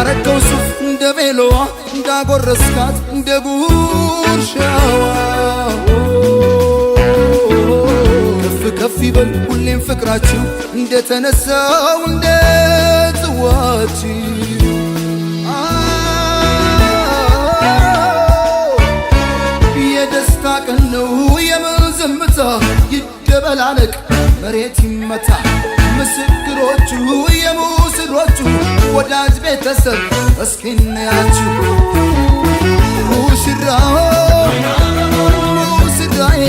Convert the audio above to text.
እንዳረከው ሱፍ እንደ ቤሎዋ፣ እንዳጎረስካት እንደ ጉርሻዋ፣ ከፍ ከፍ ይበል ሁሌም ፍቅራችሁ እንደተነሳው እንደ ጽዋችሁ። የደስታ ቀን ነው የምን ዝምታ? ይደበላለቅ መሬት ይመታ። ምስክሮቹ የሙስሮቹ ወዳጅ ቤተሰብ እስኪ እንያችሁ። ሙሽራው ሙሽራዬ